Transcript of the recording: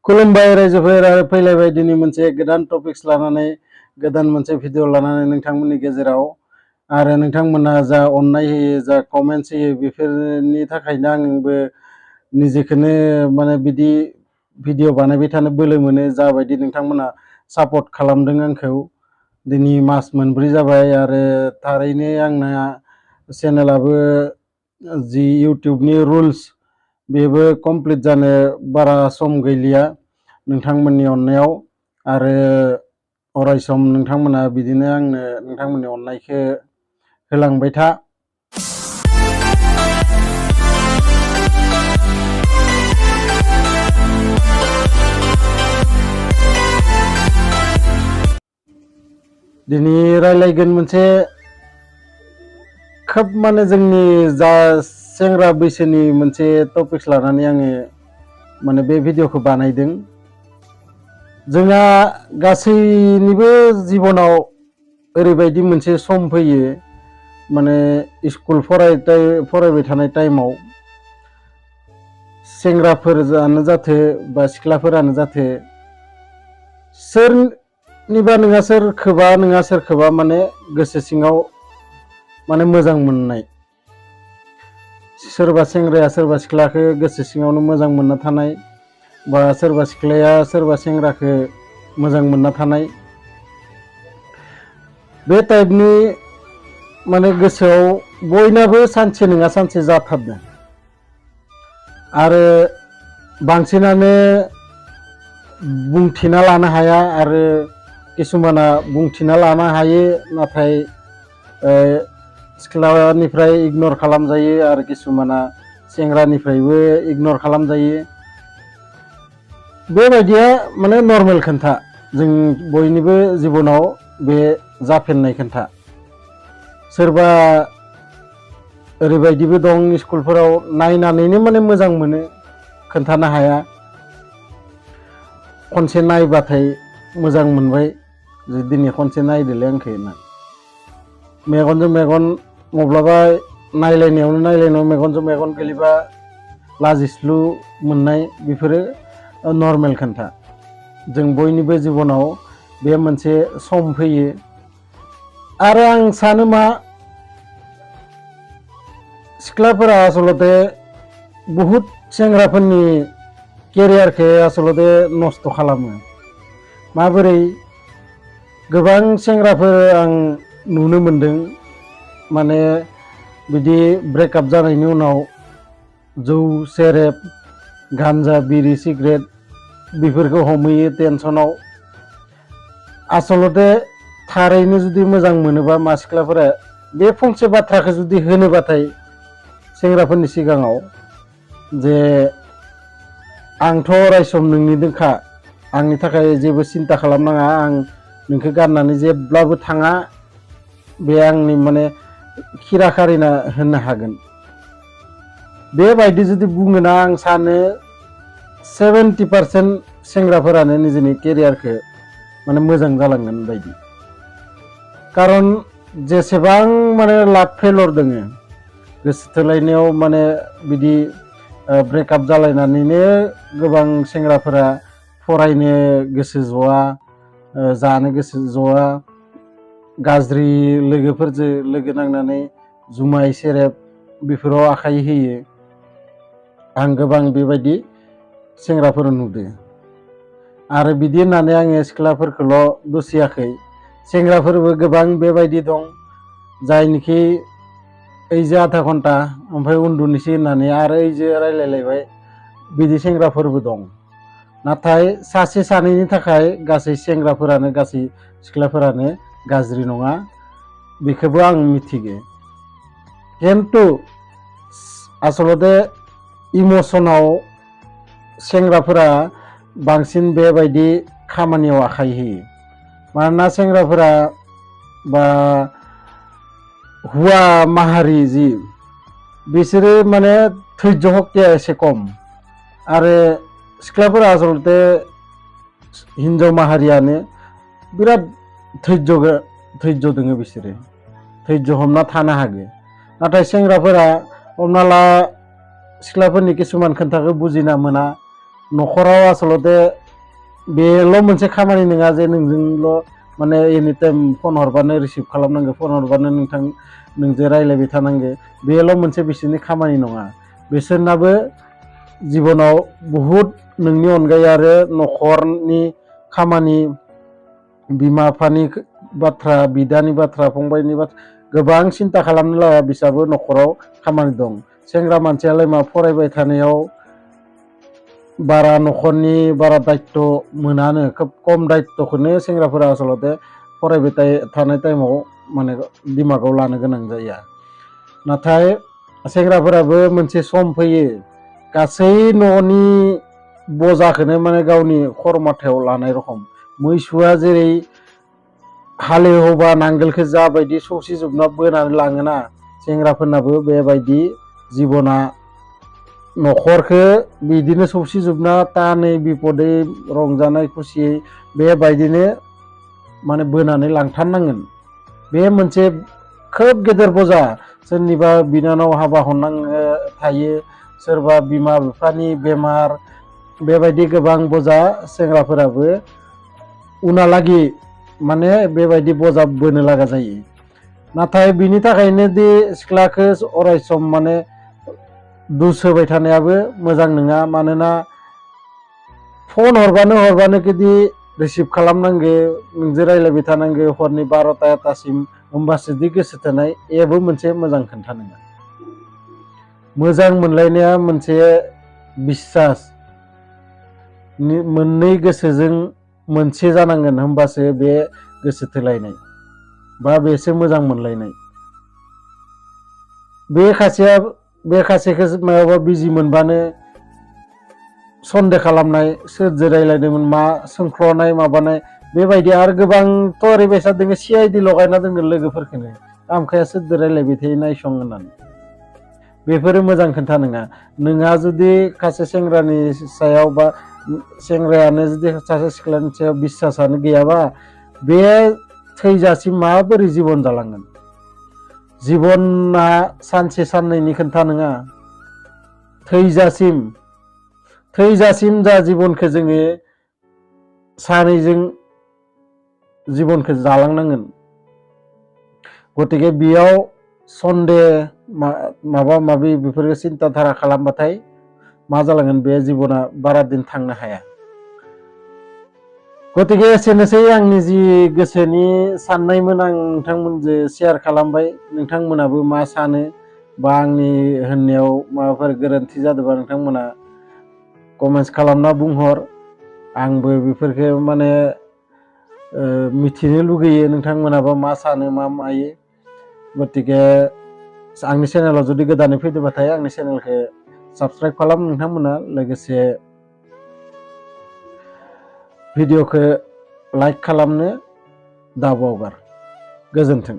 खुलुमबाय रायजोफोर आरो फैलायबाय दिनै मोनसे गोदान टपिक्स लानानै गोदान मोनसे भिडिअ लानानै नोंथांमोननि गेजेराव आरो नोंथांमोना जा अननाय होयो जा कमेन्ट्स होयो बेफोरनि थाखायनो आंबो निजेखौनो माने बिदि भिडिअ बानायबाय थानो बोलो मोनो जाबायदि नोंथांमोना सापर्ट खालामदों आंखौ दिनै मास मोनब्रै जाबाय आरो थारैनो आंना चेनेलाबो जि इउटिउबनि रुल्स बेबो कमप्लिट जानो बारा सम गैलिया नोंथांमोननि अननायाव आरो अरायसम नोंथांमोना बिदिनो आंनो नोंथांमोननि अननायखौ होलांबाय था। दिनै रायलायगोन मोनसे खोब माने जोंनि जा सेंग्रा बैसोनि मोनसे टपिक्स लानानै आङो माने बे भिडिअखौ बानायदों। जोंहा गासैनिबो जिबनाव ओरैबायदि मोनसे सम फैयो माने स्कुल फरायबाय थानाय टाइमाव सेंग्राफोरानो जाथो बा सिख्लाफोरानो जाथो सोरनिबा नङा सोरखौबा माने गोसो सिङाव माने मोजां मोननाय, सोरबा सेंग्राया सोरबा सिख्लाखौ गोसो सिङावनो मोजां मोनना थानाय बा सोरबा सिख्लाया सोरबा सेंग्राखौ मोजां मोनना थानाय बे टाइपनि माने गोसोआव बयनाबो सानसे नङा सानसे जाथारदों आरो बांसिनानो बुंथिना लानो हाया आरो किसुमाना बुंथिना लानो हायो नाथाय सिख्लानिफ्राय इगनर खालामजायो आरो किसुमाना सेंग्रानिफ्रायबो इगनर खालामजायो। बेबायदिया माने नर्मेल खोन्था, जों बयनिबो जिबनाव बे जाफेरनाय खोन्था। सोरबा ओरैबायदिबो दं स्कुलफोराव नायनानैनो माने मोजां मोनो, खोन्थानो हाया, खनसे नायबाथाय मोजां मोनबाय जे दिनै खनसे नायदोलै आंखौ होनना। मेगनजों मेगन माब्लाबा नायलायनायाव मेगनजों मेगन गोलैबा लाजिस्लु मोननाय बेफोरो नर्मेल खोन्था। जों बयनिबो जिबनाव बे मोनसे सम फैयो आरो आं सानो मा सिख्लाफोरा आसलते बहुद सेंग्राफोरनि केरियारखौ आसलते नस्थ' खालामो। माबोरै? गोबां सेंग्राफोर आं नुनो मोनदों माने बिदि ब्रेकआप जानायनि उनाव जौ सेरेब गान्जा बिरि सिगारेट बेफोरखौ हमहैयो टेनसनाव। आसलते थारैनो जुदि मोजां मोनोबा मा सिख्लाफोरा बे फंसे बाथ्राखौ जुदि होनोबाथाय सेंग्राफोरनि सिगाङाव जे आंथ' अरायसम नोंनि दोंखा, आंनि थाखाय जेबो सिन्था खालामनाङा, आं नोंखौ गारनानै जेब्लाबो थाङा, बे आंनि माने खिरा खारिना होननो हागोन। बेबायदि जुदि बुङोना आं सानो 70% सेंग्राफोरानो निजेनि केरियारखौ माने मोजां जालांगोन बायदि। खारन जेसेबां माने लाभ फेलर दोङो, गोसो थोलायनायाव माने बिदि ब्रेकआप जालायनानैनो गोबां सेंग्राफोरा फरायनो गोसो ज'आ, जानो गोसो ज'आ, गाज्रि लोगोफोरजों लोगो नांनानै जुमाय सेरेब बेफोराव आखाइ होयो। आं गोबां बेबायदि सेंग्राफोर नुदों आरो बिदि होननानै आङो सिख्लाफोरखौल' दुसियाखै, सेंग्राफोरबो गोबां बेबायदि दं जायनिखि ओइजो आधा घन्टा ओमफ्राय उन्दुनोसै होननानै आरो ओइजो रायलायलायबाय, बिदि सेंग्राफोरबो दं। नाथाय सासे सानैनि थाखाय गासै सेंग्राफोरानो गासै सिख्लाफोरानो गाज्रि नङा, बेखौबो आं मिथिगो। खिन्थु आसलते इमसनाव सेंग्राफोरा बांसिन बेबायदि खामानियाव आखाइ होयो। मानोना सेंग्राफोरा बा हुवा माहारि जि बिसोरो माने धैर्य हक्तिया एसे खम आरो सिख्लाफोरा आसलते हिन्जाव माहारियानो बिराद धैर्य दोङो, बिसोरो धैर्य हमना थानो हागो। नाथाय सेंग्राफोरा हमना ला सिख्लाफोरनि किसुमान खोथाखौ बुजिना मोना न'खराव आसलते बेल' मोनसे खामानि नङा जे नोंजोंल' माने एनि टाइम फन हरबानो रिसिभ खालामनांगौ, फन हरबानो नोंजों रायज्लायबाय थानांगौ, बेल' मोनसे बिसोरनि खामानि नङा। बिसोरनाबो जिबनाव बहुद नोंनि अनगायै आरो न'खरनि खामानि, बिमा बिफानि बाथ्रा, बिदानि बाथ्रा, फंबायनि बाथ्रा गोबां सिन्था खालामनो लागा बिसाबो न'खराव खामानि दं। सेंग्रा मानसियालाय मा फरायबाय थानायाव बारा न'खरनि बारा दायित्व मोनानो, खोब खम दायित्वखौनो सेंग्राफोरा आसलते फरायबाय थानाय टाइमाव माने दिमागाव लानो गोनां जायो। नाथाय सेंग्राफोराबो मोनसे सम फैयो गासै न'नि बजाखौनो माने गावनि खर' माथायाव लानाय रखम। मैसोआ जेरै हालेवबा नांगोलखौ जाबायदि सौसिजोबना बोनानै लाङोना, सेंग्राफोरनाबो बेबायदि जिबना न'खरखौ बिदिनो सौसिजोबना तानै बिपदै रंजानाय खुसियै बेबायदिनो माने बोनानै लांथारनांगोन। बे मोनसे खोब गेदेर बजा। सोरनिबा बिनानाव हाबा हरनांगौ थायो, सोरबा बिमा बिफानि बेमार, बेबायदि गोबां बजा सेंग्राफोराबो उनालागि माने बेबायदि बजा बोनो लागा जायो। नाथाय बिनि थाखायनो दि सिख्लाखौ अरायसम माने दुस होबाय थानायाबो मोजां नङा। मानोना फन हरबानो जुदि रिसिभ खालामनांगौ, नोंजों रायज्लायबाय थानांगौ हरनि 12ता 1तासिम, होमबासो दि गोसो थोनाय, एबो मोनसे मोजां खोन्था नङा। मोजां मोनलायनाया मोनसे बिसास, मोननै गोसोजों मोनसे जानांगोन, होमबासो बे गोसो थोलायनाय बा बेसो मोजां मोनलायनाय। बे खासेखौ मायावबा बिजि मोनबानो सन्देह खालामनाय, सोरजों रायज्लायदोंमोन, मा सोंख्ल'नाय माबानाय, बेबायदि आरो गोबांथ' ओरैबायसा दोङो CID लगायना दोनगोन लोगोफोरखौनो, आमखाया सोरजों रायज्लायबाय थायो नायसं होननानै। बेफोरो मोजां खोन्था नङा। नोंहा जुदि सासे सेंग्रानि सायाव बा सेंग्रायानो जुदि सासे सिख्लानि सायाव बिसासानो गैयाबा, बे थैजासिम माबोरै जिबन जालांगोन? जिबना सानसे साननैनि खोन्था नङा, थैजासिम जा जिबनखौ जोङो सानैजों जिबनखौ जालांनांगोन। गतिके बेयाव सन्देह माबा माबि बेफोरखौ सिन्था धारा खालामबाथाय मा जालांगोन, बे जिबना बारा दिन थांनो हाया। गतिके एसेनोसै आंनि जि गोसोनि साननायमोन, आं नोंथांमोनजों शेयार खालामबाय। नोंथांमोनाबो मा सानो बा आंनि होननायाव माबाफोर गोरोन्थि जादोंबा नोंथांमोना कमेन्ट्स खालामना बुंहर। आंबो बेफोरखौ माने मिथिनो लुगैयो नोंथांमोनाबो मा सानो मा मायो। गतिके आंनि चेनेलाव जुदि गोदानै फैदोंबाथाय आंनि चेनेलखौ साबस्क्राइब खालाम नोंथांमोना, लोगोसे भिडिअखौ लाइक खालामनो दाबावगार। गोजोन्थों।